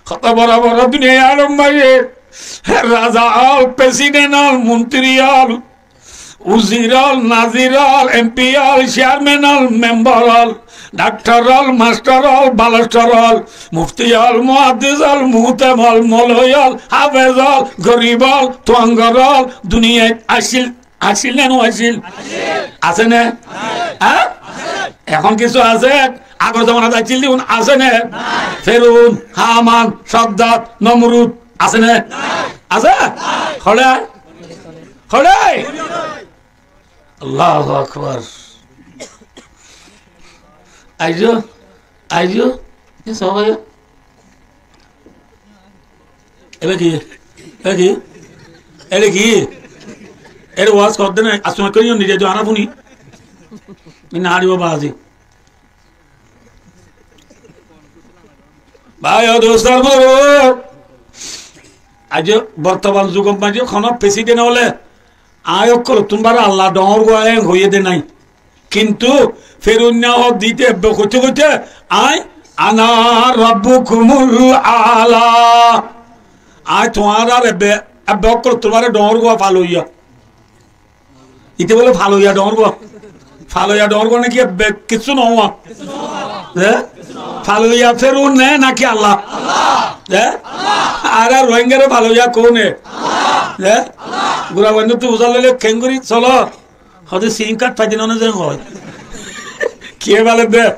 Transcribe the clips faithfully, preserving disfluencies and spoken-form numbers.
Hoto boro boro duniyar maze raza ól, president ól, montri ól, uzir ól, nazir ól, M P ól, chairman ól, member ól, daktor ól, mastor ól, balestor ól, mufti ól, muhaddis ól, muhtem ól, moloi ól, hafez ól, gorib ól, tuangor ól, duniyait accíl. Accíl né no accíl? Accíl. Asé né? Nai. Há? Accíl. Ehón kessú asé? Agor zomanat accíl de, ehón asé né? Nai. Ferun, Haman, Saddad, Nomrud, asé né? Nai. Asé? Nai. Hoçé? Hoçé? Allahu Akbar. Aijjó, aijjó, e sóo. Ere ki? Ere ki? Ere ki? Ere waz hoódde nai, asmai kori nize do ana funi. Ina hari o bazi. Bái o dustor buzurg, aijjó bortoman zugor maze hono president óile, añí ókkolottún báre Allah dhoóñr gua en hoiyé de nai. Kintu Ferunna hoó de íte ebbe hoite hoite, añí, "Ana rabbukumul aala." Añí tuáñrar ebbe, ebbe ókkolottún báre dhoóñr gua faloiya. Íte bóle faloiya dhoóñr gua. Faloiya dhoóñr gua náki ebbe kessú no ówa? Hé? Faloiya Ferun né náki Allah? Hé? Añára Rohingyare faloiya koune? Hé? Gura bainno tu uzar loile kengori solo. Hoóde sim card faide no, no ze hoó. Kiyé faledde?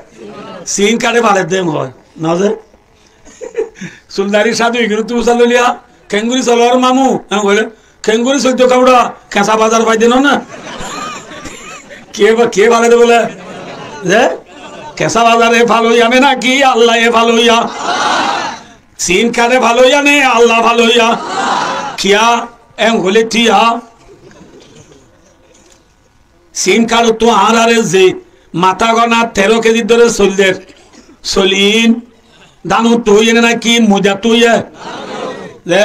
Sim card e faledde hoó. No ze? Suldari sadu igunottu usal loiliya, kengori solor mamu, en hoile, kengori soitto kauda, kesa bazar faide no na. Kiyé fa-, kiyé falede bole? Ze? Kesa bazar e faloiya ne náki Allah e faloiya? Sim card e faloiya ne Allah faloiya? Kiya? En hoile tiya. Sim card ottu añárare ze matá gona teró kezi dóre soilder, soilin, dán ottu óiye ne náki moidat óiye? Ze?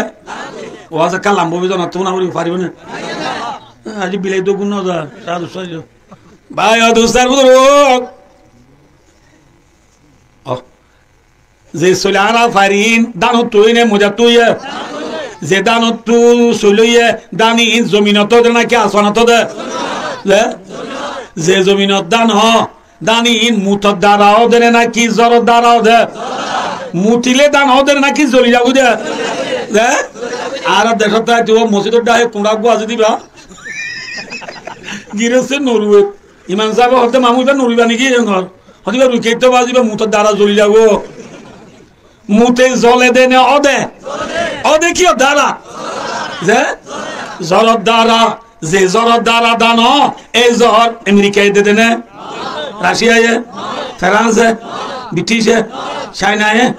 Waz ekka lamba óibo, zona tuna fori faribo ne? Aijja bilai dógun no za, sadu sadu. Bái o dustor buzurg. Oh. Ze soil añára farin, dán ottu óiye ne moidat óiye? Ze dán ottu soil óiye, dán in zominot óde náki asmanot óde? Ze? Ze zominot dán ó, dán in mutor dara óde ne náki zoror dara óde? Mutile dán óde ne náki zoli zagói de? Ze? Añára decót táite ó mosjidor dháke kuñça uggwá asé de ba? Gireste no ruwe. Imam sábe hoódde, "Mamu, iba no ruiba niki?" En hoór. Hoódde, "Iba ruikké to bas, iba mutor dara zoli zaibo." Mute zole de ne óde? Óde kiyór dara? Ze? Zoror dara. Ze zoror dara dán ó, e zor Amerikaye de de ne? Rashiyaye? Feranse? Britice? Cainaye?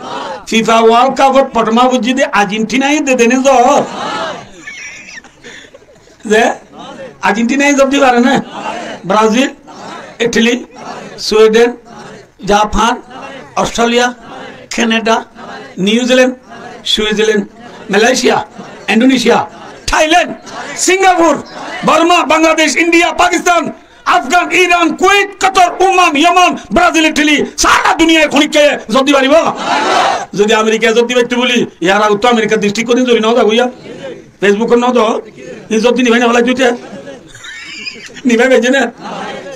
FIFA World Cup ot fotoma bujji de Arjentinaye de de ne zor? Ze Arjentinaye zor di fare na? Brazil, Itali, Suiden, Japan, Australia, Kanada, New Zealand, Switzerland, Malaysia, Indonesia, Thailand, Singapore, Burma, Bangladesh, India, Pakistan, Afgan, Iran, Kuwait, Qatar, Oman, Yemen, Brazil, Italy, sara duniyai honikkaye zor di faribo? Zodi Amerikaye zor di faitto buli, yar age to Amerikar district hodin zori no zagoiya? Facebook ot no do, in zor di nifai no félai tuite. Nifai faijje ne?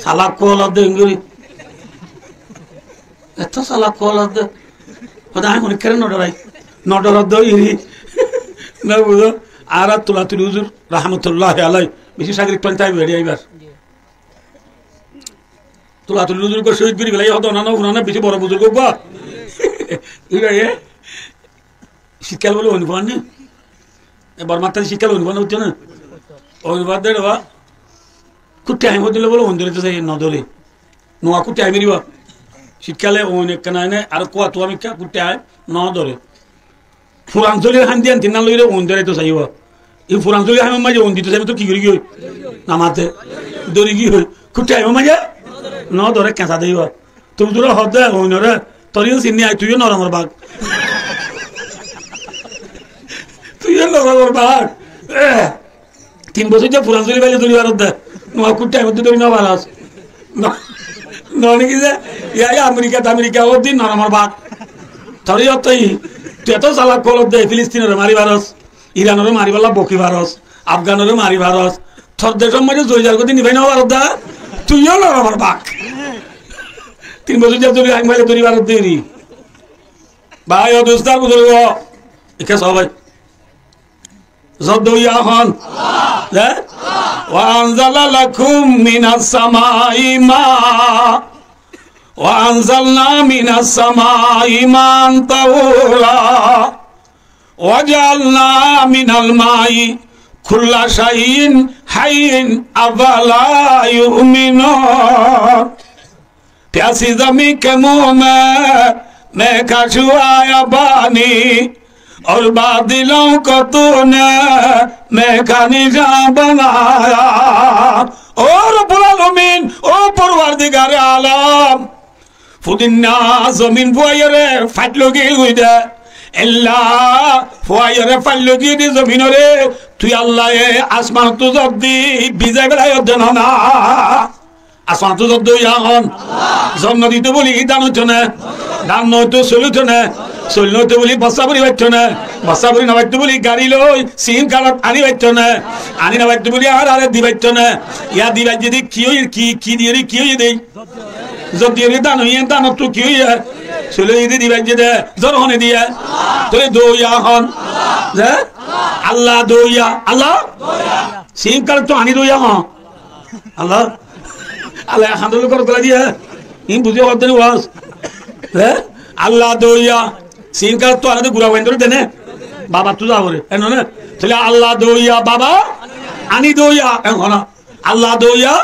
Salak kuwal de engori. Eto salak kuwal de. Hoda añí honikkare no dhorai. No dhoror de iri. No buzo. Añára Tulatuli huzur rahmatullahi alai. Beci sagir tán táibo eri aibar. Tulatuli huzur goi cóhid gori felaiye, hoto onana, onana beci boro buzurg goi. Iba ye, cikkal bole oin fuan ni? E Bormat táki cikkal oin fuan ni, buijjó na? Oin fuan de re ba. Kutti añi fodile bole oin dóri to sai, no dóre. Nuwa kutti añi meriba. Cikkale oin ekkena ene, ar kuwa tuwa mikka kutti añi no dóre. Furan solir ham diyan tinnan loire oin dóraito saiba. I furan solir hamor maze oin dito saiba to ki gori giyoi? Namate. Dóri giyoi. Kutti hamor maze? No dóre, kesa deiba. Tui dóra hode oinore. Toriyo sinni ai, tuiyo noromor bag. Tuiyo noromor bag. Eh. Tin bosór ze furan soli faile dóri faros de. Nuwa kutti añi fodde dóri no faros. No, no niki ze? Iya, iya, Amerika, Amerika, ó din noromor bag. Tori ó toi. Tui eto salak kol de, Filistinoré mari faros, Iranoré mari fela boki faros, Afganoré mari faros. Tor decor maze zoi zargói de nifai no faros de, tui yó lor abar bak. Tin bosór zar zori aim faile dori faros de eri. Bái o dustó ar buzurgo, ikká só bái. Zoddo ya hon. Ze? وأنزل لكم من السماء ماء. وأنزلنا من السماء ماء طهورا. وجعلنا من الماء كل شيء حي. أفلا يؤمنون. پیاسی زمین کے منہ میں، میں کا چھوایا پانی، اور بادلوں کو تو نے میخا نشاں بنایا۔ او رب العالمین، او پروردگار عالم، fudinna zomin fuaiyóre faillói giyói de. Ella fuaiyóre faillói giyói de zominore, tui Allaye asmanottú zor di bizai félaiyo de no na. Asmanottú zoddo ya hon. Zor no dito buli dán óito né? Dán no óito, soil óito né? Soil no óito buli bossá bori faitto né? Bossá bori no faitto buli gari loi sim karot ani faitto né? Ani no faitto buli añárare di faitto né? Ya di faijje de ki óiye, ki, ki diyóre ki óiye de? Zor diyóre dán óiye, dánottú ki óiye? Soil óiye de, di faijje de. Zor hone diye? Tóile do ya hon. Ze? Allah do ya. Allah? Sim karot to ani do ya hon. Allah, Allah, ek handoloi gorot gólai diye. Iín buzí hoódde né waz? Hé? Allah doiya, sim karot tó ané de gura fuaindóre de né? Babattú za fore, e no né? Tóile Allah doiya, baba ani doiya, e hona. Allah doiya,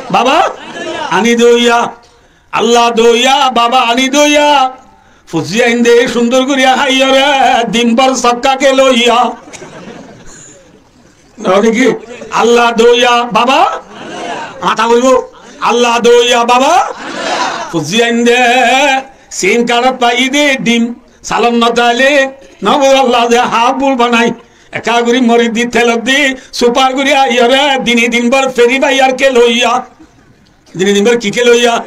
baba ani doiya. Allah doiya, baba ani doiya. Fuzzi ainde cúndor gorí háiyore, din bór sokká keloiya. Noó niki? Allah doiya baba, añta hoibo. Allah doiya baba, fuzzi ainde sim karot faiyé de dim, salon no táile, no buzó Allah ze haf bul banai. Ekka gorí moris di, telot di, supar gorí aiyóre, dine din bór Free Fire keloiya. Dine din bór ki keloiya?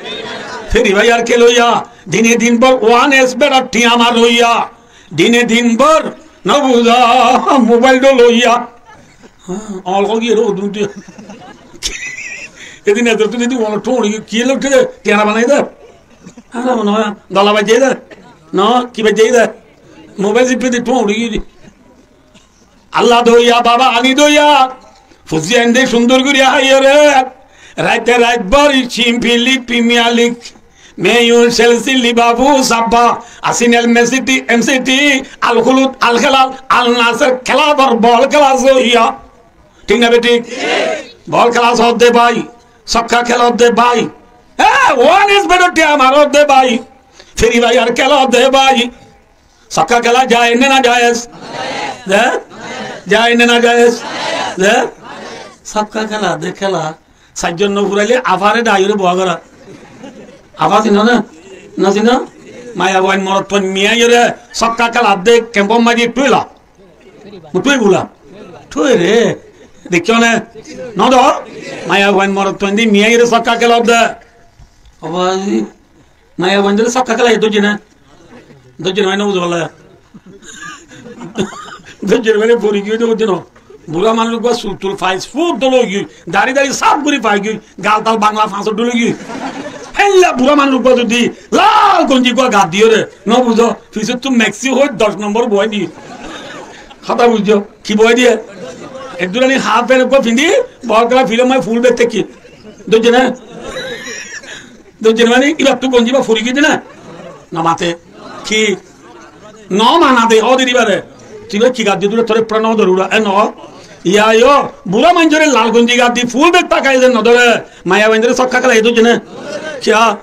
Free Fire keloiya. Dine din bór One X Bet ot thiañ maroiya. Dine din bór no buzó mobail dholoiya. Há, oñl hoó giyé ré, odún diye. Edin ezor tún edin oñl thóñri giyé, ki loi uththé de, kiyana banai de. Añára mone hoó dola baijjé de. No, ki baijjé de? Mobail zipé de thóñri giyé de. Allah doiya, baba ani doiya. Fuzzi ainde cúndor gorí háiyore. Raite rait bór Champions League, Premier League, Man U, Chelsea, Liverpool, Sabba, Arsenal, Man City, M City, Al Khulud, Al Hilal, Al Nassr, kelabor bol kela zoiya. Thík na bethík? Bol kela sodde bái, sokka kelodde bái. Hé, One X Bet ot thiañ marodde bái. Free Fire kelodde bái. Sokka kela jaiz ne na jaiz? Ze? Jaiz ne na jaiz? Ze? Sokka kela de kela. Sair zon no furaile afare dhaiyore bowa gora. Afa sino na? No sino? Maiyafuain morotfuain miyaiyore sokka kela de kempor maze tui la. Mu tui bula. Tui re. Deikko ne? No do? Maiyafuain morotfuain de miyaiyore sokka kela de. Afa Maiyafuaindóre sokka kela e dóijje né? Dóijje né, no buzó bála. Dóijje né mane fori giyói de, dóijje né. Bura manúic uggúa sul tul fais fut dol ói giyói, dari dari saf gorí fai giyói, gal tal Bangla fañsor dhol ói giyói. Héilla bura manúic uggúa zodi lal gonji uggúa gat diyóre, no buzó, fisóttu meksi hoi doc nombor boái diye. Hotá buijjó, ki boái diye? Ek durani haf pent uggúa findi, bol kela filor maze ful bek táke. Dóijje né? Dóijje né mane, ibattú gonji ba fori giyé de na? No mate. Ki? No mana de, hoó de ibare. Tui ba ki gat di dure, tore pura no dore ura, e no. Iya yo, bura maincóre lal gonji gat di ful bek tákai ze no dore. Maiyafuaindóre sokka kela e dóijje né? Kiya?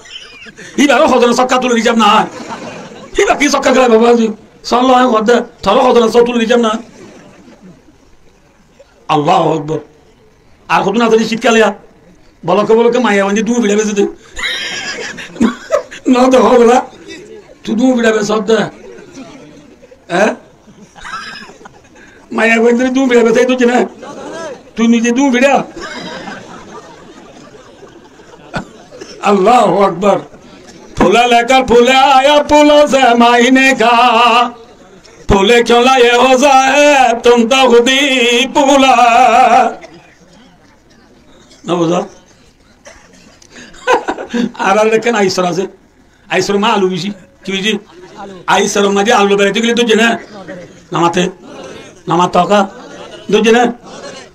Ibare hozone sokka tuli rizab na. Iba ki sokka kela baba ji? Sólla hoó de, tore hozone sokka tuli rizab na. Allahu Akbar. Ar hodún asé de cítkale ya. Boloke boloke maiyafuainde dúñ fiçá bese de. No de hoó bela. Tui dúñ fiçá bese de. E? Maiyafuainde dúñ fiçá bese de, dóijje né? Tui nize dúñ fiçá. Allahu Akbar. پھول لے کر پھول آیا، پھولوں سے ماہی نے کہا، Pule kiyó laye hoza e, tum to hudi pula. Nobuzó? Añárar ekkán aisor asé. Aisor maze alu beci. Ki beci? Aisor maze alu beraito gele dóijje né? Nomate. Nomato ka? Dóijje né?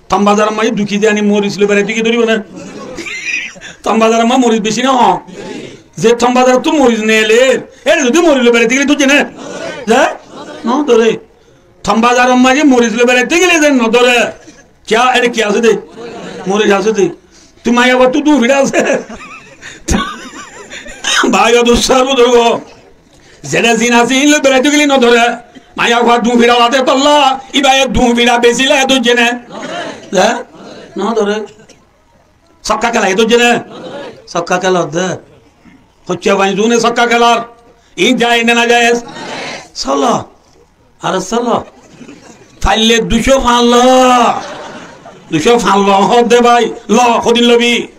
Tom bazar maze duki de ani moris loi beraito gele dóribo né? Tom bazar maze moris beci né hom? Ze tom bazar tu moris neler, ere zodi moris loi beraito gele dóijje né? Ze? Nodóre. Tom bazar maze moris loi beraito gele ze nodóre. Kiyá, ere ki asé de? Moris asé de. Tui maiyafua tu dun fira asé. Bái o dustó ar buzurgo. Zere zin asé, ín loi beraito gele nodóre. Maiyafua dun fira lade tolla, íbaye dun fira beci lade dóijje né? Ze? Nodóre. Sokka kela, e dóijje né? Sokka kela de. Hoicce fain zune sokka kelar. Ín jaiz ne nojaiz? Solo. Are solo. Faille duicó fañs lo. Duicó fañs lo, hoó de bái. Lo, hodin lobi?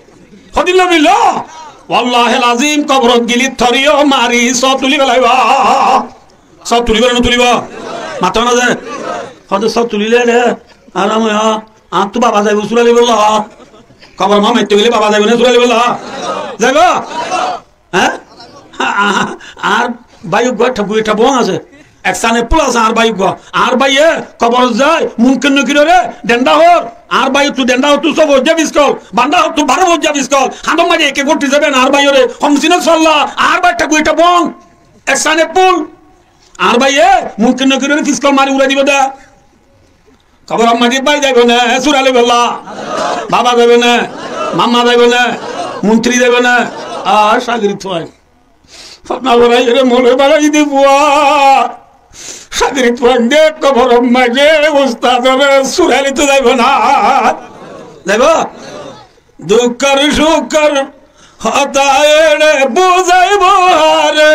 Hodin lobi lo? Wallahil azim, koborot gele toriyó mari só tuli felaibo. Só tulibo né no tulibo? Mato na ze? Hoó de só tulile re. Aram óibo. Añáttu baba zaibo sura loibolla? Kobor maze maitto gele baba zaibo né sura loibolla? Zaibo? Há? Añár bái uggwá thabu, thabu asé. Ek sane pul asé añár bái uggwá. Añár báiye kobor zai, Munkir Nakirore denda hoór. Añár báiye tu denda hoór tu só foijja fiskol, banda hoór tu baró foijja fiskol. Hañdor maze eke forty seven añár báiyore, hom sinot solla, añár bái thabu, thabu. Ek sane pul. Añár báiye Munkir Nakirore fiskol mari urai dibo de. Koboror maze bái zaibo né, sura loibolla? Baba zaibo né? Mamma zaibo né? Montri zaibo né? Ar cagiri tuai. Fotna borai ere moloi banai di bua. Cagiri tuai de koboror maze ustadore sura loito zaibo né? Zaibo? Dukkor sukkor hotá ere buzaibo hare,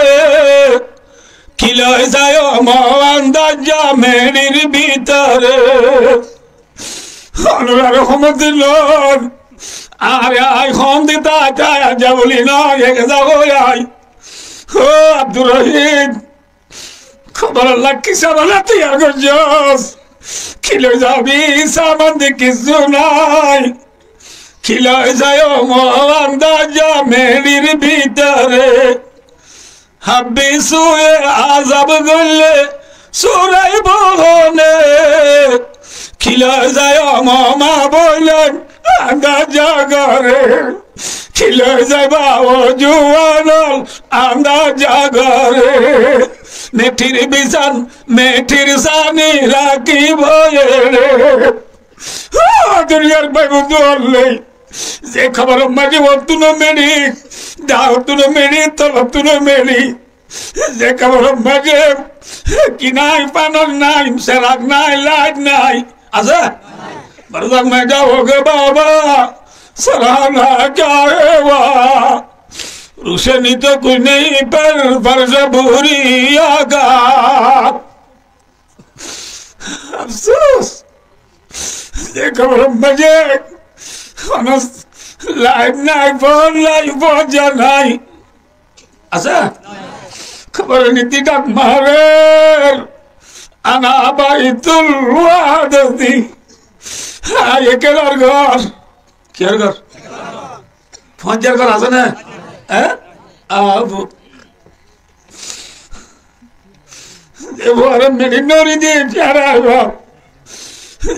ki loi zaiyo mo andaza meçir bútore. Onorare hom dilor, are ai hom dita jai aja buli no, ege za hoi ai. Ó Abdur Rohim, koboror lagi sabana toiyar goijjós. Ki loi zabi, saman de kissú nai. Ki loi zaiyo mo andaza meçir bútore. Habbi suye azab goille suraibo hone. Ki loi zaiyo mo ma boinon andaza gore. Ki loi zaiba o juwanol andaza gore. Meçir bisan, meçir sani rakibo ere. Ó duniyar bái bondú ókkol, ze koboror maze ottu no meçi, da ottu no meçi, tol ottu no meçi. Ze koboror maze ki nai, fanor nai, serak nai, lait nai. Asé? Barzak maze jaoge baba, sarana kya hua? Roshani to kuch nahi, par farsh buri aga. Afsus. Ze koboror maze hono lait nai, fon nai, fon ja nai. Asé? Kobor niti dhak marer. Ana baitul wahdati. Ai ekelar gór. Kiyar gór? Foñjar gór asé né? Há? Abu. Ze fuare meçi no ri de, fiyara aibo.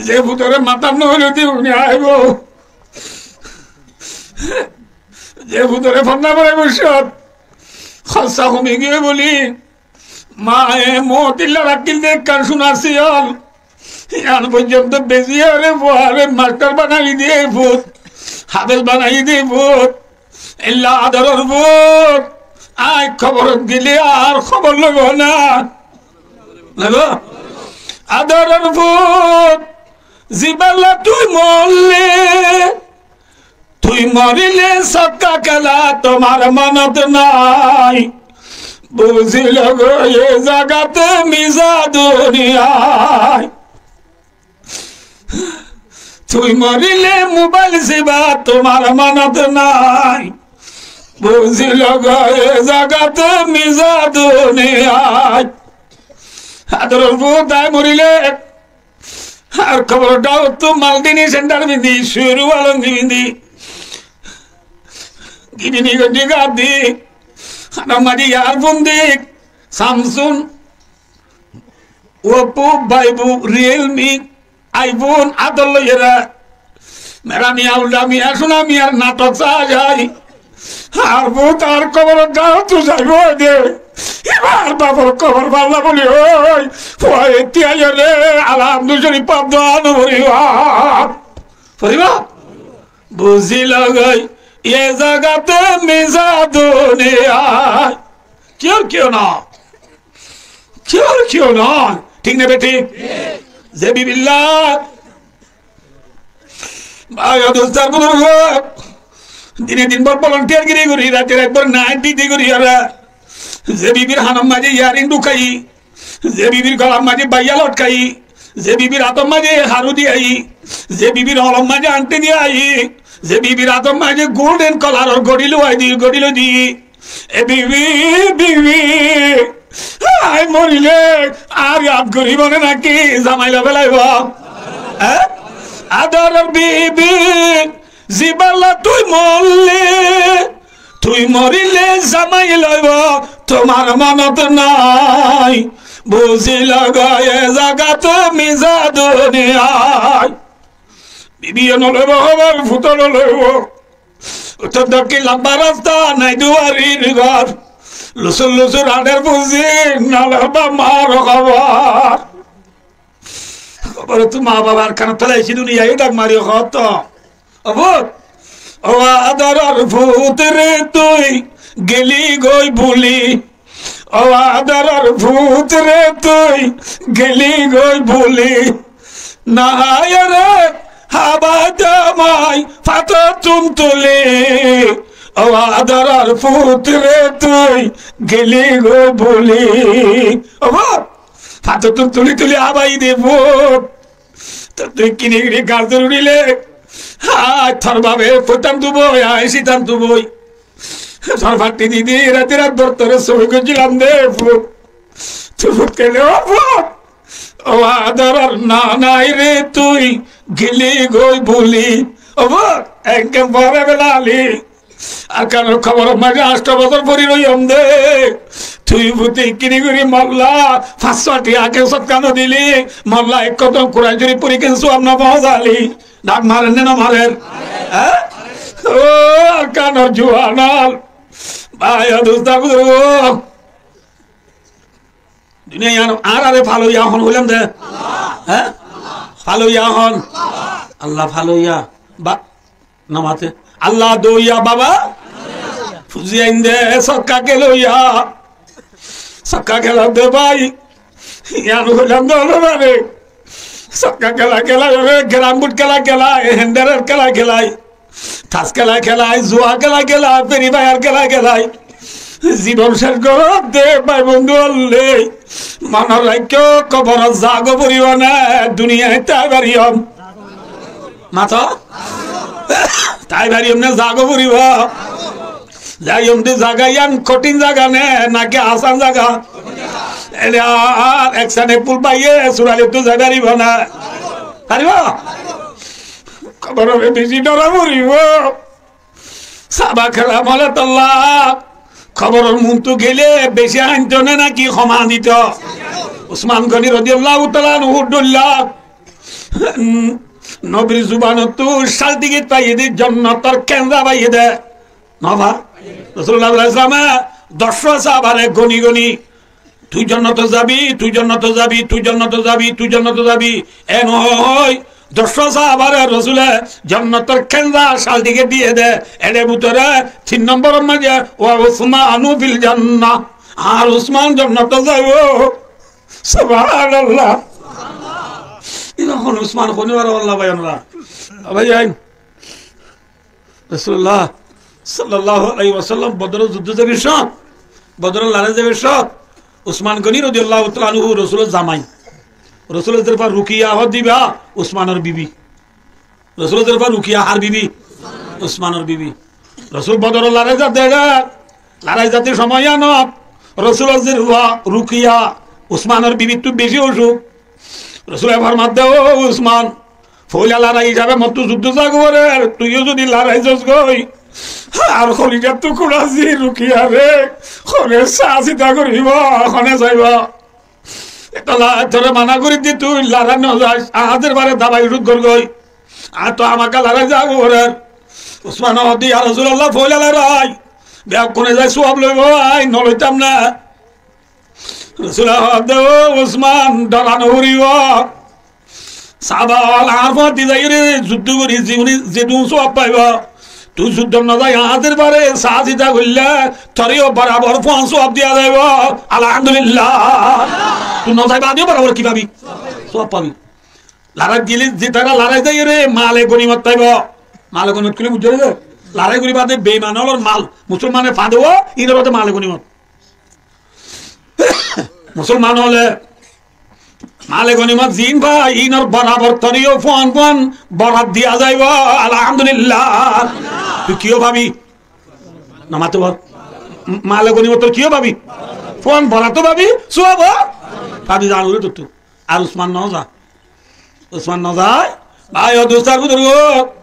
Ze futore mata no ri de, uni aibo. Ze futore fonna foraibo, sot. Horsa homi giye buli. Maye motilla rakil de, ekkán sunar siyol. Yián foijjonto beci ore fuare mastor banai diye fut, hafez banai diye fut. Ella adoror fut. Añí koborot gele ar kobor loibo na? Loibo? Adoror fut, ziballa tui morle, tui morile sokka kela tomar monot nai. Buzilo goi e zagat miza duniyai. Tui morile mobail siba tomar monot nai. Buzilo goi e zagat miza duniyai. Adoror fut aññí morile, añár koboror dháottú maldini sendal findi, suiru alongi findi, gidini gonji gadi, hanor maze earfon di, Samsung, Oppo, Vivo, Realme, iPhone ádot loiyóre, mera miya, ulda miya, suna miyar natok sai sai. Añár fut añár koboror dháottú zaibo de. Ibar bafor kobor falla buli ói. Fua eti aiyóre, Alhamdu Shorif fak doa no foribo. Foribo? Buzí logoi, e zagat miza duniyai. Kiyór kiyó no? Kiyór kiyó no? Thík né bethík? Ze bibilla Bái o dustó ar buzurgo, dine din bor volunteer giri gori, rate rait bor night duty gori, ar ze bibir hanor maze earring dhukai, ze bibir golar maze baiya lotkai, ze bibir átor maze haru diyai, ze bibir olor maze anti diyai, ze bibir átor maze golden coloror gori luwai di, gori loi di, E bibi, bibi, aññí morile añáre yad goribo né naki zamai loi felaibo? Há? Adoror bibi, ziballa tui moille, tui morile zamai loibo, tomar monot nai. Buzí logoi e zagat miza duniyai. Bibiye no loibo hóbor, fute no loibo. Uttor dokkín lamba rasta, nai duarir gór. Lusur lusur añder fuzi, no lor baf mar hóbor. Hóbor tu ma babar kanor tole aiccí duniyai, dhak mari hoó to. Ó fut, ó adoror fut re tui geli goi buli. Ó adoror fut re tui geli goi buli. Nahái re hába damai fátottún tuli. Ó adoror fut re tui geli goi buli. Ó fut, fátottún tuli tuli hábai de fut. Tor tui kini gori gazor urile, hái, tor babe foittan duboi, aññí sittan duboi. Tor fatti didi rati rat bor tore sói goijjilam de fut. Tui fut kene, ó fut? Ó adoror nanai re tui geli goi buli. Ó fut, engem fore belali. Arkanor koboror maze ancto bosór fori roiyum de. Tui fut kini gori molla fañs cót tiya age sodka no dili, molla ek hótom Kuran Corif fori ken suwab no foóñsali. Dhak marer né no marer? Há? Ó Arkanor juwan ol, bái o dustó ar buzurgo. Duniya iyanot añárare faloiya hon hoilam de? Há? Faloiya hon? Allah faloiya. Ba, no mate. Allah doiya baba. Fuzi ainde sokka keloiya. Sokka kelor de bái. Iyan hoilam de, no mane. Sokka kela kela, ore, carom board kela kela, e henderer kela kela. Tas kela kela, zua kela kela, Free Fire kela kela. Zibon cec gorer de bái bondú ókkol. Monot raikkó, koborot zaga foribo né, duniyait tái fariyum? Mato? Tái fariyum né zaga foribo? Zaiyum de zaga iyan kothin zaga né, naki asan zaga? Ele ar ek sane ful baiye suralittu zai faribo né? Faribo? Koborore beci dora foribo. Sahaba keram ókkol tolla koboror muntu gele beci hainto né naki hom haindito? Usman Goni rodiyallahu taala anhu dhoilla, um, nobir zubanottú certificate faiye de, jonnotor kenza faiye de. No fa? Rosulullah sallallahu alaihi wasallame doccwá sahabare goni goni, "Tui jonnotot zabi, tui jonnotot zabi, tui jonnotot zabi, tui jonnotot zabi." En hoi hoi doccwá sahabare Rosule jonnotor kenza certificate diye de. Ere bútore tin nombor or maze, "Wa Usmanu fil jannah." Ar Usman jonnotot zaibo. Subhanallah. Iba hon Usman, hon ibar Allah bái onora. Bái ain. Rosulullah sallallahu alaihi wasallam Bodoror zuddot zaibar cómot, Bodoror lorai zaibar cómot, Usman Goni rodiyallahu taala anhu Rosulor zamai. Rosulor zerfua Rukiya hoó de iba Usmanor bibi. Rosulor zerfua Rukiya har bibi? Usmanor bibi. Rosul Bodoror lorai zade, lorai zade cómot iyanot Rosulor zerfua Rukiya Usmanor bibittú beci ocúk. Rosule formadde, "Ó Usman, foila lorai hísabe mottú zuddó zagói forer, tuiyó zodi lorai zos goi, ar holijar tukura zi Rukiyare hone sasita goribo, hone zaibo? Etolla tore mana goriddi, tui lorai no zais, añáder bare dabai ucút gor goi. Ar to amaka lorai zagói forer." Usmane hoódde, "Ya Rosulallah, foila lorai, beggúne zai suab loibo, añí no loitam né?" Rosule hoódde, "Ó Usman, dora no foribo. Sáhaba ókkol añár fúañti zaiyóre zuddó gori zibone zedún suab faibo, tui zuddót no zai añáder bare sasita goille toreyó borabor fúañ suab diya zaibo. Alhamdulillah. Tui no zai badeyo borabor ki fabi? Suab fabi." Lorai gile, ze tara lorai zaiyóre male gonimot faibo. Male gonimot hoile buzzó né? Lorai gori bade beiman ókkolor mal, musolmane fade, inor bade male gonimot. Musolman ókkole male gonimot zin fai, inor borabor toreyó fúañ fúañ borat diya zaibo. Alhamdulillah. Tui kiyó fabi? No mato bol. M-, male gonimot tor kiyó fabi? Fúañ borat ó fabi, suab ó fabi, zan óile tottú. Ar Usman no za. Usman no zai. Bái ó dustó ar buzurgó,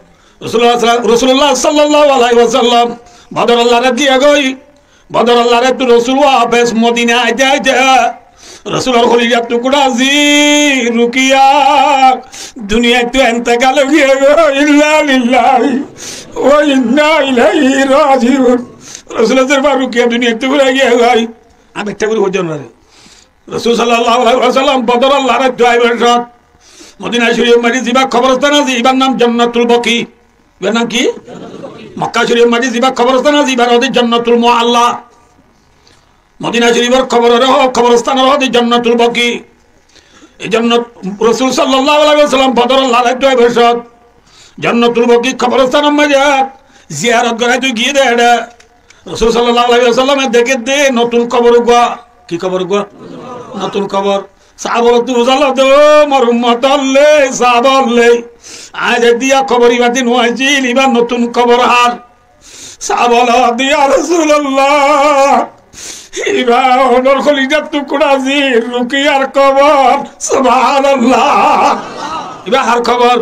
Rosulullah salla-, Rosulullah sallallahu alaihi wasallam Bodoror lorait giyé goi. Bodoror lorait tú Rosul wafes Modina aite aite Rosulor holijar tukura zi Rukiya duniyaittú entekal ói giyé goi. Inna lillahi wa inna ilaihi rajiun. Rosulor zerfua Rukiya duniyaittú furai giyé goi. Añí beccá gorí hoiddé onore. Rosul sallallahu alaihi wasallam Bodoror lorait tú aibar cót Modina Corifor maze ziba koborostan asé, ibar nam Jannatul Baki. Ibar nam ki? Mokka Corifor maze ziba koborostan asé, ibar hoó de Jannatul Mualla. Modina Corifor koborore hoó, koborostanore hoó de Jannatul Baki. E Jannat, Rosul sallallahu alaihi wasallam Bodoror lorait tú aibar cót Jannatul Baki koborostanor maze ziyarot goraito giyé de ére. Rosul sallallahu alaihi wasallame dekédde notun kobor uggúa. Ki kobor uggúa? Notun kobor. Sáhaba ókkol tú fusálde, "Ó mor ummot ókkol, sáhaba ókkol, añí ze diya kobor ibá de no aicíl, ibá notun kobor hár?" Sáhaba ókkol hoódde, "Ya Rosulallah, ibá onor holijar tukura zi Rukiyar kobor." Subhanallah. Ibá hár kobor?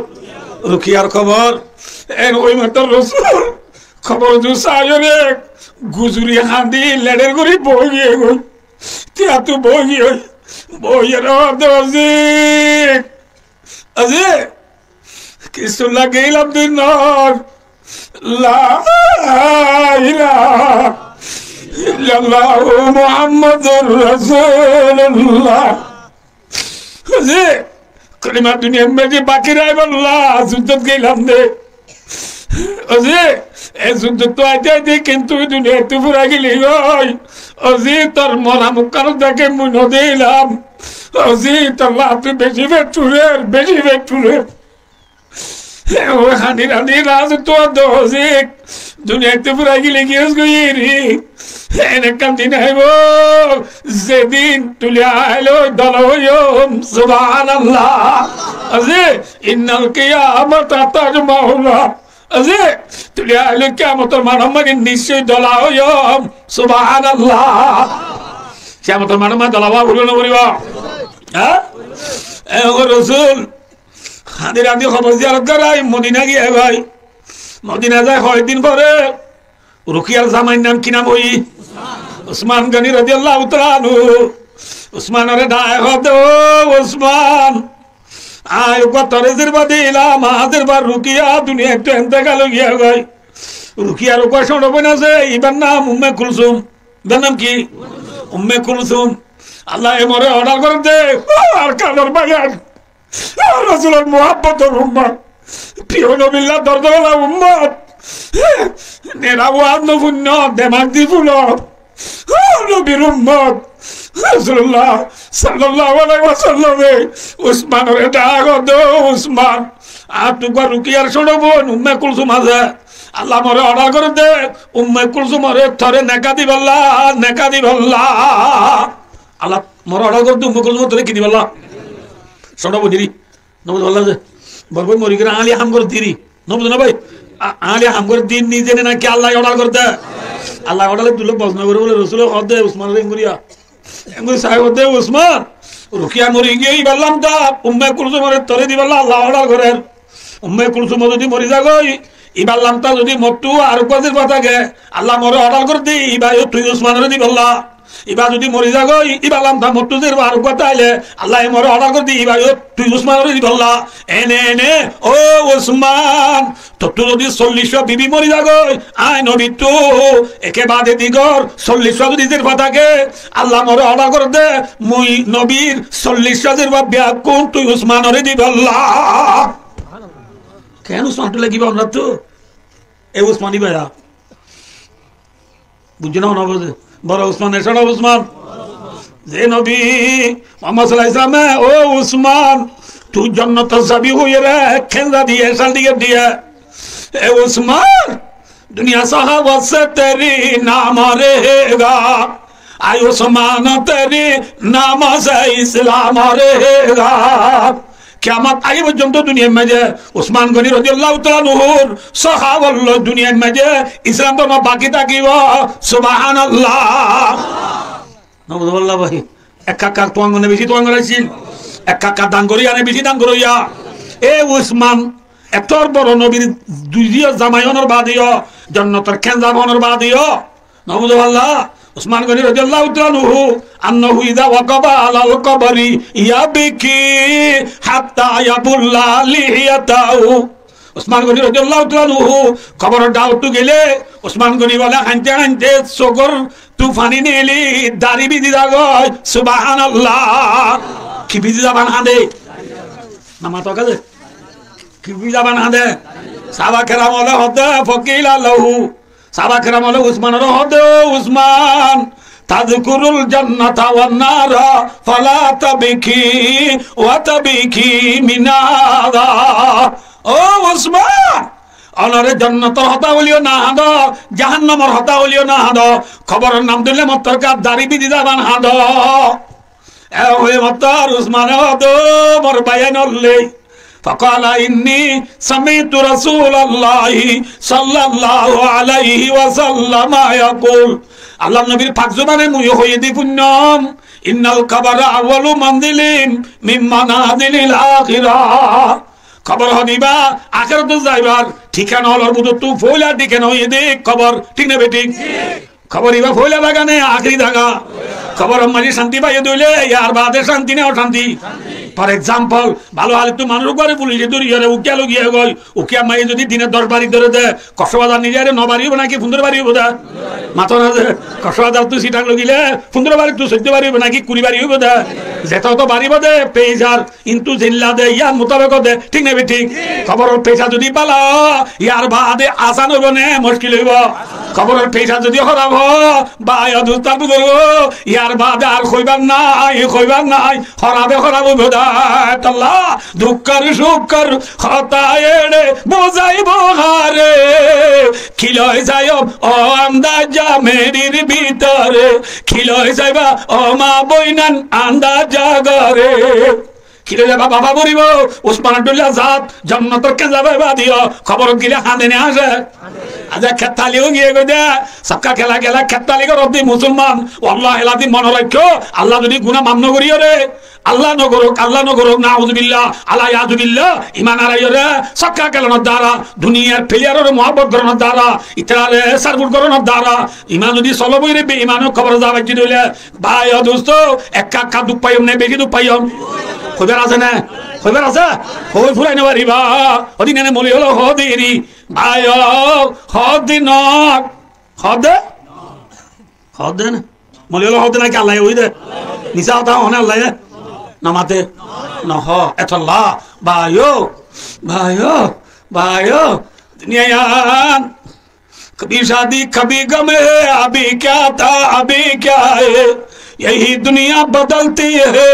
Rukiyar kobor. En ói mato Rosul kobor tú saiyóre guzuri hañdi leçer gorí boói giyé goi. Tiyattú boói giyé goi. Boói ere hoódde, "Ozik, ozik, kissú lagéilam de noór. La ilaha illallah Muhammadur Rasulullah." Ozik, kolima duniyar maze baki raibálla zuddot geilam de. Ozik, e zuddot tú aite aite kintu duniyaittú furai geli goi. Ozik, tor mora mukkan deké mui no deilam. Ozik, tor lattú beci fet furer, beci fet furer. Ó hañdi hañdi Rosul tú hoódde, "Ozik, duniyaittú furai geli giyós goi eri. En ekkán din aibo, ze din tuli ailoi dola óiyum." Subhanallah. Ozik, "Innal qiyamata tajma'una." Ozik, tuli ailoi kiyamotor maçot maze niccói dola óiyum. Subhanallah. Kiyamotor maçot maze dola ówa foribo no foribo? Há? E ó Rosul, hañdi hañdi kobor ziyarot gorai Modina giyé goi. Modina zai hoek din fore Rukiyar zamair nam ki nam óiye? Usman Gani radiyallahu taala anhu. Usmanore dháke hoódde, "Ó Usman, añí uggúa tore zerfua dilam, añár zerfua Rukiya duniyaittú entekal ói giyé goi. Rukiyar uggúa cóñço boin asé, ibar nam Umme Kulsum." Ibar nam ki? Umme Kulsum. Allaye more ordar gorédde, ó Arkanor báiyain, ó Rosulor muhabbotor ummot, fiyó nobilla dordola ummot, nera waz no fúinno, demak di fúno, ó nobir ummot, Rosulullah sallallahu alaihi wasallame Usmanore dháke hoódde, "Ó Usman, añáttu uggúa Rukiyar cóñço boin Umme Kulsum asé. Allaye more ordar gorédde, Umme Kulsumore tore neka dibálla, neka dibálla." Allaye more ordar gorédde Umme Kulsumore tore ki dibálla? Cóñço boin diri. No buzó bálla ze. Bor boi mori giyóre añáli ham gorér diri. No buzó na bái? A-, añáli ham gorér diri, nize ne naki Allaye ordar gorédde? Allaye ordar dile bos no goré bóle Rosule hoódde Usmanore en goriya. Engori sai hoódde, Usman, Rukiya mori giyói, ibar lamta Umme Kulsumore toré dibolla Allah order gorer. Umme Kulsum zodi mori zagói, ibar lamta zodi mottú areggúa zirfa táke, Allah more order gorer de, iba yó tui Usmanore dibolla. Iba zodi mori zagói, ibar lamta mottú zirfa areggúa táile, Allah ye more order gorer de, iba yó tui Usmanore dibolla. Ene ene, ó Usman, tottú zodi sollicwá bibi mori zagói, añí nobittú eke bade digor sollicwá zodi zirfa táke, Allah more order gorer de, mui nobir sollicwá zirfa beggún tui Usmanore dibolla. Ken Usman tula giba onrattú? E Usman iba ya. Buijjó né, no buzó? Boro Usman, ecót Usman. Ze nobi Muhammad sallallahu alaihi wasallame, ó Usman, tui jonnotor sabi hoiyóre kenza diye, ecót diye diye. اے عثمان، دنیا سخاوت سے تیری نام رہے گا، اے عثمان، تیری نام سے اسلام رہے گا۔ Kiyamot aiyé foijjonto duniyar maze Usman Goni rodiyallahu taala anhur sahawot loi duniyar maze Islam dormo baki tákibo. Subhanallah. Nobuzó bála bái. Ek kakar tuang ne beci tuang goráisil. Ek kakar dan goríya ne beci dan goríya. E Usman, etor boro nobir dui zamai ónor bade yó, jonnotor kenza ónor bade yó, nobuzó bála. Usman Goni rodiyallahu taala anhu, أنه إذا وقف على القبر يبكي حتى يبل لحيته. Usman Goni rodiyallahu taala anhu koboror dhákottú gele, Usman Goni bóle hañdite hañdite sukor tú faní neli dari bizi zagói. Subhanallah. Ki bizi zaban hañde? Namato kaze. Ki bizi zaban hañde? Sahaba keram ókkole hoódde, فقيل له. Sahaba keram ókkole Usmanore hoódde, ó Usman, تذكر الجنة والنار فلا تبكي وتبكي من هذا. Ó Usman, onore jonnotor hotá hoileyó no hañdo, jahannamor hotá hoileyó no hañdo, koboror nam dóille mottor ká dari bizi zaban hañdo. E hoiyé mottor Usmane hoódde, ó mor báiyain ókkol, فقال إني سمعت رسول الله صلى الله عليه وسلم يقول. Allar nobir pak zubane mui hoiyé de fúinnom, إن القبر أول منزل من منازل الآخرة. Kobor hoódde iba akératot zaibar thikana ókkolor bútottú foóila thikana óiye de kobor, thík né bethík? Kobor iba foóila zaga né akéri zaga? Koboror maze cánti faiyé de óile yar bade cánti né ocánti? For example, bála hálottú manúic uggwáre fulice dóriyore ukiya loi giyé goi, ukiyar maze zodi dine doc bari dóre de, Koksbazar nizare no bari óibo náki fundoro bari óibo de? Mato na ze, Koksbazarottú Sitang loi gele fundoro barittú sóiddo bari óibo náki kuri bari óibo de? Zeto to baribo de, peisar Kintu zilla de, yar mutabek de, thík né bethík? Koboror peca zodi bála ó, yar bade asan óibo né muckil óibo? Koboror peca zodi hóraf ó, bái o dustó buzurg, yar bade ar hoibar nai, hoibar nai, hórafe hóraf óibo de. Tolla dukkór cukkór hotá ere buzáibo hare, ki loi zaiyum o andaza merir bútore, ki loi zaiba o ma boinan andaza góre. Ki loi zaiba baba foribo, Usmanor dhoilla zat, jonnotor kenza faiba de yó, koborot gele hañde né hañse? Aijja kettali ói giyé goi de, sokka kela kela kettali goródde musolman, wallahi lazim mone raikko, Allah zodi guná maf no goriyore, Allah no gorouk, Allah no gorouk, nauzubillah, ala yazubillah, iman araiyore, sokka kelonor dara, duniyar pelearore muhabbot goronor dara, itarare sarfut goronor dara, iman zodi solob óire beiman ó kobore za faijje de óile, bái o dustó, ekka ekka duk faiyum né beci duk faiyum? Hoibar asé né? Hoibar asé? Hoi furai no fariba. Hodin ene moli ókkole hoó de eri. Bái o, hoó de no. Hoó de? Hoó de né? Moli ókkole hoó de náki Allaye hoó de? Misá hotá hoó né Allaye? No mate? No hoó. Etolla. Bái o. Bái o. Bái o. Duniya iyan کبھی شادی کبھی غم ہے، ابھی کیا تھا ابھی کیا ہے، یہی دنیا بدلتی ہے،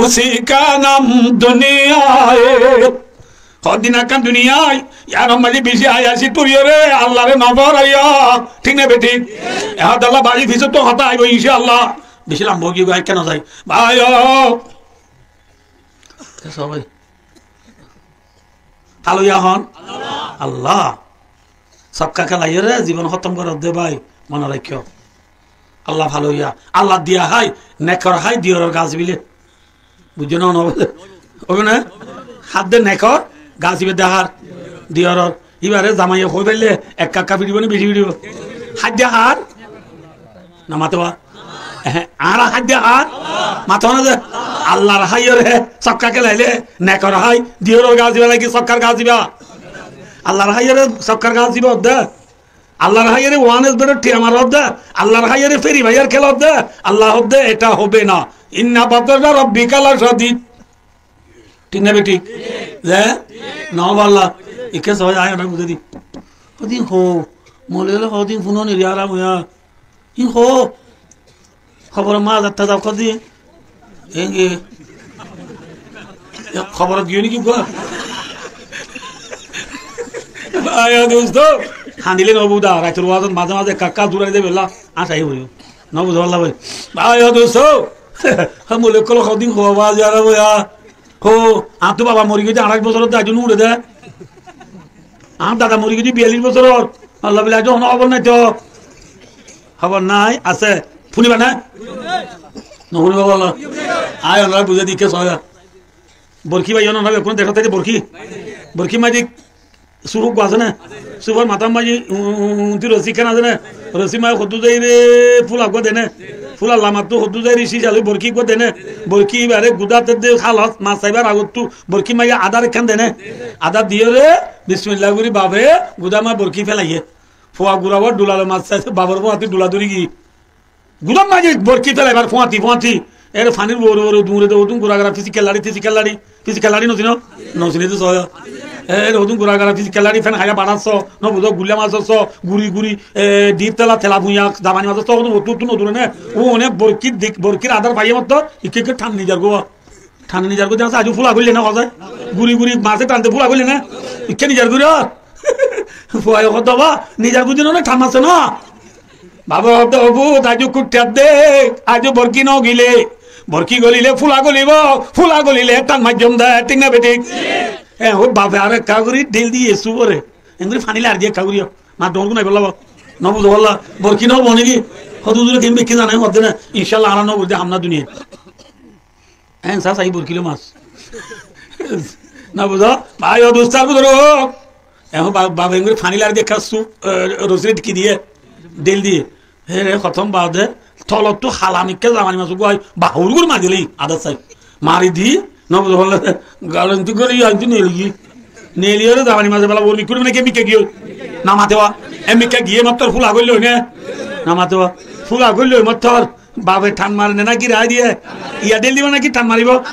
اسی کا نام دنیا ہے. Hodin ekkán duniyai, yar maze beci ayaci goriyore Allare no foraiyo, thík né bethík? Ehón Allah bái, fisottu hotá aibo inshaAllah. Beci lamba ói giyé goi, ekká no zai. Bái o. Haloya hon? Allah. Sokka kelaiyore zibon hótom gorer de bái, mone raikko. Allah faloiya. Allah diya hái, nekor hái, diyoror gas bile. Buijjó né, no buzó? Óibo né? Hádde nekor, gas ibe de hár, diyoror. Ibare zamaiye hoi faille, ek kakka fiçibo né, beci fiçibo? Hádde hár? No mato ba? Ehe, añára hádde hár? Mato na ze? Allar háiyore sokka kelaile, nekor hái, diyoror gas iba naki sokkar gas iba? Allar háiyore sokkar gas iba de. Allar háiyore wan es bedor tiya marar de, Allar háiyore feri maiyar kelor de, Allah hoó de, eta hobe na. Inna batsha rabbika lashadid. Thík na bethík? Ze? No balla. Ikke sói, añí onoré buzái di. Hodin hoó, mole gele hodin funon eri aram óiya. Ín hoó. Hóbor mazé taza hodin. Enge. E, hóborot giyó né ki gua? Ayo dosto. Handile no buda, raitor wazot mazé mazé kakka durai de bella. Añsa hí hoiyo. No buda balla boi. Ayo dosto. Há mole kolo hodin hoó waz yara boya. Hoó, añáttu baba mori giyé de añçáic bosór de, aijjó no uçé de. Añár dada mori giyé de biyallic bosór. Allah bile aijjó hono hóbor nái to. Hóbor nái, asé. Fúniba né? No fúniba balla. Añí onoré buzái di, ke sóya. Borki bái, onorá bekkúne dekó táke borki. Borki maze suf uggúa asé né? Sufór matár maze u-, u-, u-, untí rosí ekkán asé né? Rosí maze hoddúr zaiyóre fúla uggúa de né? Fúlar lamattú hoddúr zaiyóre cíca loi borki uggúa de né? Borki ibare gudát de hálot mas saibar agottú borki maze adár ekkán de né? Adár diyóre bismillah gorí bafe gudát maze borki félaiye. Fua gura uwá dhula loi mas saiyé, bafor fúañti dhula dóri giyé. Gudát maze borki félaibar fúañti fúañti. Ere fanir uore uore duñre de, hodún gura gara físikal laçi, físikal laçi, físikal laçi no sino? No sino de sóya. Ere hodún gura gara físikal laçi, fen háiya baçar só, no buzó, gulla masor só, guri guri, e, dhíp tela, tela fuñya, zamani masor só, hodún ottú ottú no dure né. Ó one borkir dik-, borkir adár faiye mottor, ikke ikke than nizar goi. Than nizar goi de asé, aijjó fúla goille né, hoó zai? Guri guri mase than de fúla goille né? Ikke nizar goi. Fuaye hoó de, "Baba, nizar goi de no, than marse no." Baba hoó de, "Ó fut, aijjó kuttá de, aijjó borki no gile. Borki golile fúla golibo, fúla golile than maijjum de, thík na bethík?" E, ó bafe ar ekka gori dhil diye sufore. Engori fani lar diye ekka gori. Ma dor gunai bolla ba. No buzo bolla. Borki no bone ki? Hoto dure ken bekki zane, hoó de na. Inshallah, añára no gori de ham na duniya. En sa sai borkilo mas. No buzo? Bái o dustó ar buzurgo. Ehón ba-, babe engori fani lari de ekka su, e, rosiri ki diye, del diye. He re, hotom bade, tolottú hala mikká zamani mas uggwá, bahur gur mari dile, adar sai. Mari di, no buzo bolla, galanti gori, anti neli gi. Neli ore zamani mas bela ur mikkur mane ke mikká giye. No mate wa. E mikká giye mattor fula goille ne. No mate wa. Fula goille mattor. Babe than mare ne naki rai diye? Iya del dibo naki than maribo?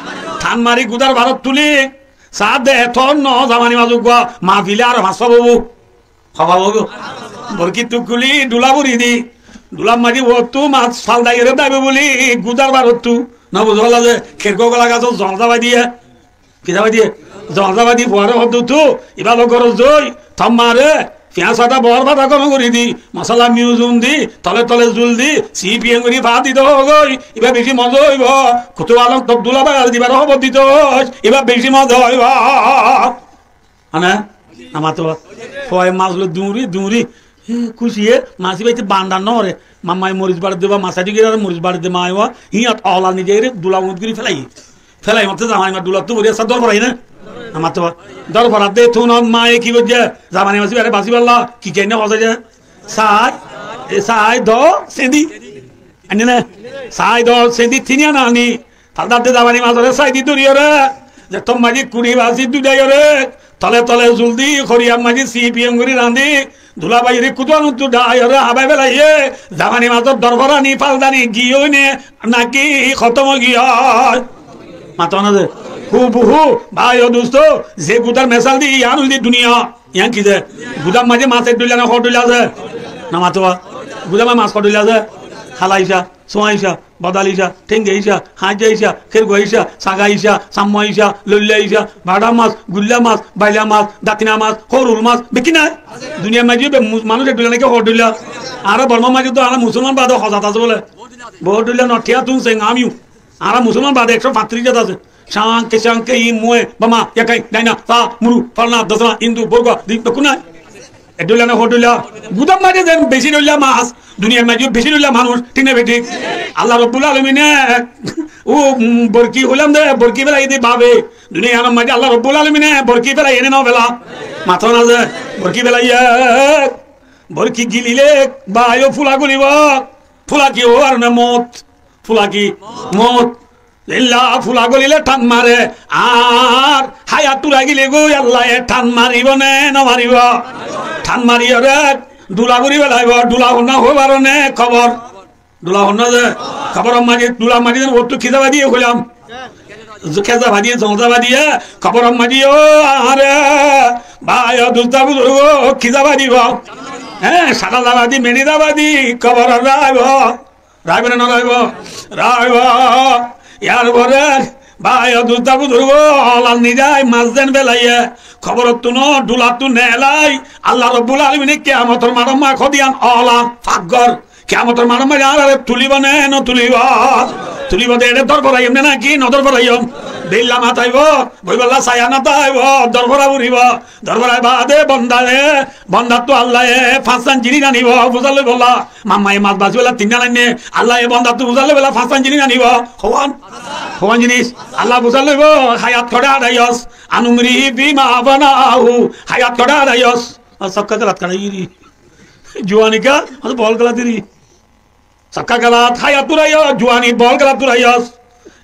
Than mari gudar barot tuli. Saá de eto no zamani mas uggwá mafile aro fañs só bobo. Hoba bobo. Borki tukuli dula buri di. Dula mari uottú mas fal daiyore daibo buli gudar barottú. No buzo bolla ze kergo gola gasot zon zabai diye. Ki zabai diye? Zon zabai di fuare hoddúttu, ibá loi gorot zoi, tom mare, fiyañs fata, boór fata gom gori di, mosala miyuzum di, tole tole zul di, si piyeng gori fa dito goi, ibá beci moza oibo. Kutu alom tok dula bai ar dibar hobor dito, ibá beci moza oibo. Ane? Amar to fuaye mas loi duri, duri, e, kuciye, mas ibá ite bandar no ore, mamai moris bari de ba, masadi giri ar moris bari de maiwa, hiyat ola nizaire dula umut gori felai. Felai matte zamani mas dulattú bori asé dór forai na? Amar to dór forai de tun maye ki goijje? Zamani mas ibare basi balla ki kenne hosa je? Sai, e sai do sendi. Anni na? Sai do sendi tini ana ani. Faldar de zamani masore sai di duri ore. Ze tom maji kuri basi dudai ore. Tole tole zul di, horiyar maji si piyeng gori randi. Dula baire kutuanottu dai ore habai felaiye. Zamani masor dór forani faldani giyoi ne naki hotom ói giyoi? Mato na ze. Hu bu hu, bái o dustó, ze gudar mesal di, iyan óilde duniya. Iyan ki ze? Gudar maze mas ek dhoilla na hoó dhoilla asé? No mato ba. Gudar maze mas hoó dhoilla asé? Hala ica, suwa ica, bodal ica, thénge ica, hañjja ica, kergua ica, saga ica, sammua ica, loilla ica, baça mas, gulla mas, baila mas, datina mas, horul mas, bekki nai? Duniyar maze be mu-, manúc ek dhoilla naki hoó dhoilla? Añára Bormar maze to añára musolman bade hozat asé bole. Bout dhoilla no, thiya tun seng amiu. Añára musolman bade ekcó fañtiríc zat asé. Cang, kecang, keyi, muye, bama, yakai, daina, sa, muru, falna, dosna, indu, borgua, di, bekkún nai. E dhoilla né hó dhoilla? Gudár maze zen beci dhoilla mas, duniyar maze beci dhoilla manúc, thík né bethík? Allah Robbul Alamine, ó, um, borki hoilam de, borki félai de bábe. Duniyar maze Allah Robbul Alamine borki félai né no féla? Mató na ze, borki félaiye. Borki gilile bái ó fula golibo. Fula ki ó ar né mout. Fula ki? Mout. Illa fula golile than mare, ar hayat furai gile goi Allaye than maribo né no maribo? Than mariyore dhula gori felaibo, dhula honna hoi faro né? Kobor. Dhula honna ze, koboror maze, dhular maze zen ottu ki zaba diye hoilam? Keza zaba diye, zon zaba diye, koboror maze ó are, bái ó dustó buzurgo, ki zaba dibo? Hé, sada zaba di, meri zaba di, koborot raibo. Raibo né no raibo? Raibo. Yar fore bái ó dustó buzurgo, olat nizai mas zen felaiye, koborottún ó dhulattún neelai, Allah Robbul Alamine kiyamotor maçot ma hodiyan ola fak gor. Kiyamotor maçot ma arare tulibo né no tulibo? Tulibo de, ere dor foraiyum né naki no dor foraiyum? Billa mataibo, boibolla saya no taibo, dor fora foribo. Dor forai bade bondare, bondattú Allaye fañsán jinis anibo, buzar loibolla. Mammaye mas basibolla tinnán ainné, Allaye bondattú buzar loibolla fañsán jinis anibo. Hoón? Hoón jinis? Allah buzar loibo, hayat hoçé açaiyos. An umrihi fima afnahu, hayat hoçé açaiyos. Ar sokka kelat kaçai giri. Juani ka, ar bol kelat giri. Sokka kelat hayat furaiyos, juani bol kelat furaiyos.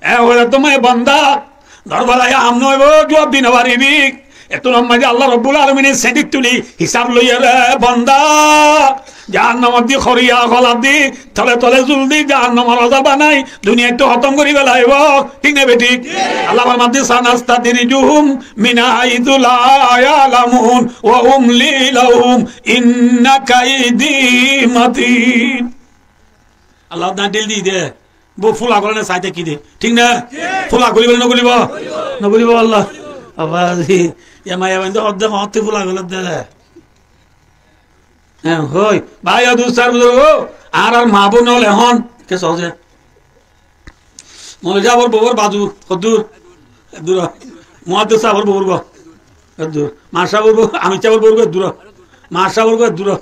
E hoile tuáñr bonda, dor forai ham no óibo, juab di no faribi. Ettún maze Allah Robbul Alamine señdit tuli hisab loiyere bonda. Jahannamot di horiya holat di, tole tole zul di, jahannamor azab banai, duniyaittú hótom gori felaibo. Thík né bethík? Allah formar de, sanastadrijuhum min haythu la ya'lamun wa umli lahum inna kaydi matin. Allah dán dhil di de. Bou fula gole né sai táki de. Thík na? Fula golibo né no golibo? No golibo Allah. Abba, ya maiyafuain de hoó de, hoóñtte fula gole de. Hé, hoi. Bái ó dustó buzurgo, añárar ma boin ókkol ehón ki soze? Moloi sábor bouwor bazu hoddúr? Eddúr. Muhaddes sábor bouwor gó eddúr. Mar sábor bou, amir sábor bouwor gó eddúr. Mar sábor gó eddúr.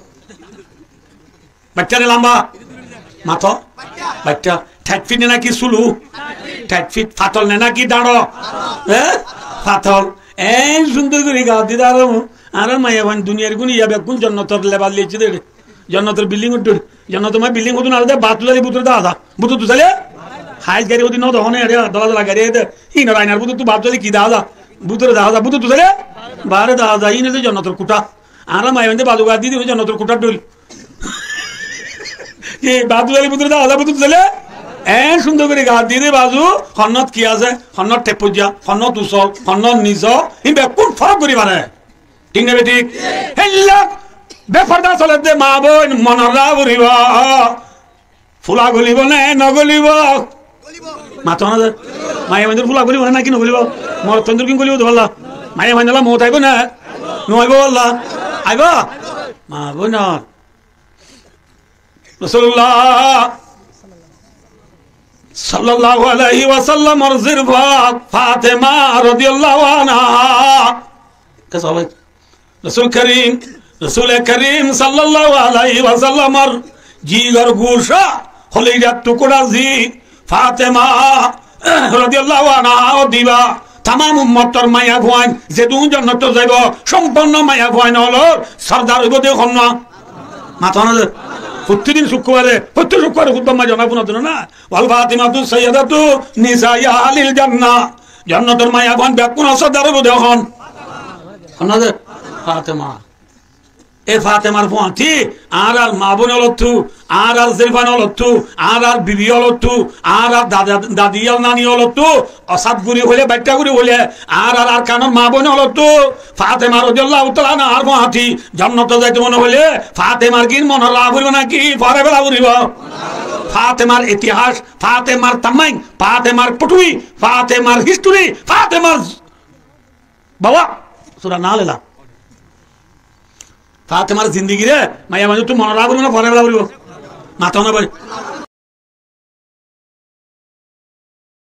Baittá né lamba? Mató. Baittá. Thait fit né naki sulu? Thait fit. Fatol né naki dañço? Hé? Fatol. Eén cúndor gorí gawat di daro. Añárar maiyafuain duniyar gúne ya bekkún jonnotor lebas loiccé de. Jonnotor bilding uddúr. Jonnotor maze bilding uddúr no de, bath uzali bútore dahá za. Bútore dusale? Hais gari udi no dehó né, ere dola dola gari de. Hín ar ainar bútore tu bath uzali ki dahá za? Bútore dahá za. Bútore dusale? Baáre dahá za. Hín de jonnotor kuthá. Añárar maiyafuain de bazu gawat di de jonnotor kuthár dhoil. Ki bath uzali bútore dahá za, bútore dusale? Eén cúndor gorí gawat di de bazu, honnot ki asé, honnot thep foijja, honnot usol, honnot niso, hín bekkún forók gorí fare. Thík né bethík? Héilla beforda soler de ma boin, monot raká foribo. Fula golibo né no golibo? Mató na de. Maiyafuainor fula golibo né naki no golibo? Morotfuainor ki golibo de bálla? Maiyafuainolla mout aibo né? No aibo bálla? Aibo? Ma boinor. Rosulullah sallallahu alaihi wasallamor zirfua Fatema rodiyallahu anha. Ke sahabi? Rosul Karim, Rosule Karim sallallahu alaihi wasallamor jigor guca, holijar tukura zi Fatema rodiyallahu anha ó diba. Tamam ummotor maiyafuain, zedún jonnotot zaibo, somponno maiyafuain ókkolor sordar óibo de hon no? Mató na de. Fottí din cukkurbare, fottí cukkurbare hutbar maze zona funa dino na. Wal Fatimatu sayyidatu nisai ahlil jannah. Jonnotor maiyafuain bekkunor sordar óibo de hon? Hon na de? Fatema. E Fatemar fuañti, añárar ma boin ókkolottú, añárar zirfuain ókkolottú, añárar bibi ókkolottú, añárar dada, dadi ar nani ókkolottú, osat gorí hoile, baiththá gorí hoile, añárar Arkanor ma boin ókkolottú, Fatema rodiyallahu taala anhar fuañti, jonnotot zaito mone hoile, Fatemar gín monot raká foribo naki fore fela foribo? Fatemar itihas, Fatemar tammain, Fatemar puthui, Fatemar histori, Fatemar baba, sura Nahl ela. Fatemar zindigire maiyafuainottú monot raká foribo né fore fela foribo? Mató na bái.